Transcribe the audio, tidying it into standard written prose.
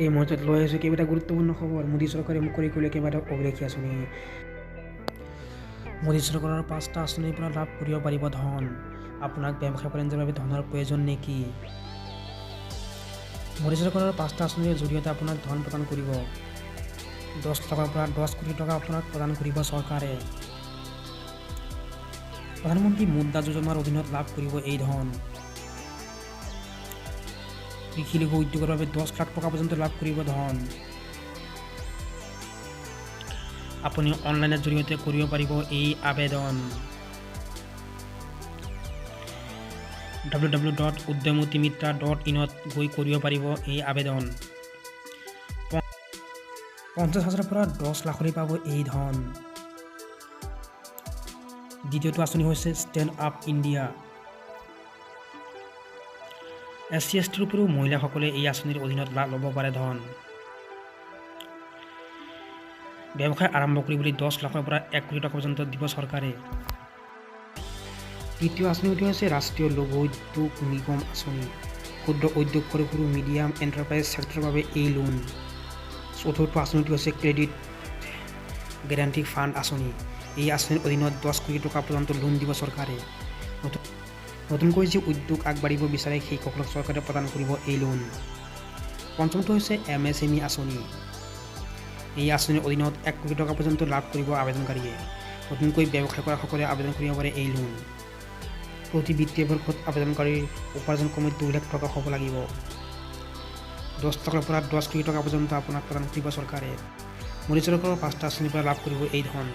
এই মুহূৰ্তত লৈ আহিছোঁ কেইবাটা গুৰুত্বপূৰ্ণ খবৰ। মোদী চৰকাৰে মুকলি কৰিলে কেইবাটাও অভিলাষী আঁচনি। মোদী চৰকাৰৰ পাঁচটা আঁচনিৰ পৰা লাভ কৰিব পাৰিব ধন। আপোনাক ব্যৱসায় বাণিজ্যৰ বাবে ধনৰ প্ৰয়োজন নেকি? মোদী চৰকাৰৰ পাঁচটা আঁচনিৰ জৰিয়তে আপোনাক ধন প্ৰদান কৰিব। 10 লাখৰ পৰা 10 কোটি টকা আপোনাক প্ৰদান কৰিব চৰকাৰে। প্ৰধানমন্ত্ৰী মুদ্ৰা যোজনাৰ অধীনত লাভ কৰিব এই ধন। কৃষি লঘু উদ্যোগৰ বাবে 10 লাখ টকা পৰ্যন্ত লাভ কৰিব ধন। আপুনি অনলাইনৰ জৰিয়তে কৰিব পাৰিব এই আবেদন। ww.udyamitamitra.inত গৈ কৰিব পাৰিব এই আবেদন। 50 হাজাৰৰ পৰা 10 লাখলৈ পাব এই ধন। দ্বিতীয়টো আঁচনি হৈছে stand up India. S C, S টিৰ উপৰিও মহিলাসকলে এই আঁচনিৰ অধীনত ল'ব পাৰে ধন। ব্যৱসায় আৰম্ভ কৰিবলৈ 10 লাখৰ পৰা 1 কোটি টকা পৰ্যন্ত দিব চৰকাৰে। তৃতীয় আঁচনিটো হৈছে ৰাষ্ট্ৰীয় লঘু উদ্যোগ নিগম আঁচনি। ক্ষুদ্ৰ উদ্যোগ, সৰু সৰু মিডিয়াম এণ্টাৰপ্ৰাইজ ছেক্টৰৰ বাবে এই লোন। চতুৰ্থ আঁচনিটো হৈছে ক্ৰেডিট গেৰাণ্টি ফাণ্ড আঁচনি। এই আঁচনিৰ অধীনত 10 কোটি টকা পৰ্যন্ত লোন দিব চৰকাৰে। নতুনকৈ যি উদ্যোগ আগবাঢ়িব বিচাৰে, সেইসকলক চৰকাৰে প্ৰদান কৰিব এই লোন। পঞ্চমটো হৈছে এমএছএমই আঁচনি। এই আঁচনিৰ অধীনত 1 কোটি টকা পৰ্যন্ত লাভ কৰিব আবেদনকাৰীয়ে। নতুনকৈ ব্যৱসায় কৰাসকলে আবেদন কৰিব পাৰে এই লোন। প্ৰতি বিত্তীয় বৰ্ষত আবেদনকাৰীৰ উপাৰ্জন কমেও 2 লাখ টকা হ'ব লাগিব। 10 লাখৰ পৰা 10 কোটি টকা পৰ্যন্ত আপোনাক প্ৰদান কৰিব চৰকাৰে। মোদী চৰকাৰৰ পাঁচটা আঁচনিৰ পৰা লাভ কৰিব এই ধন।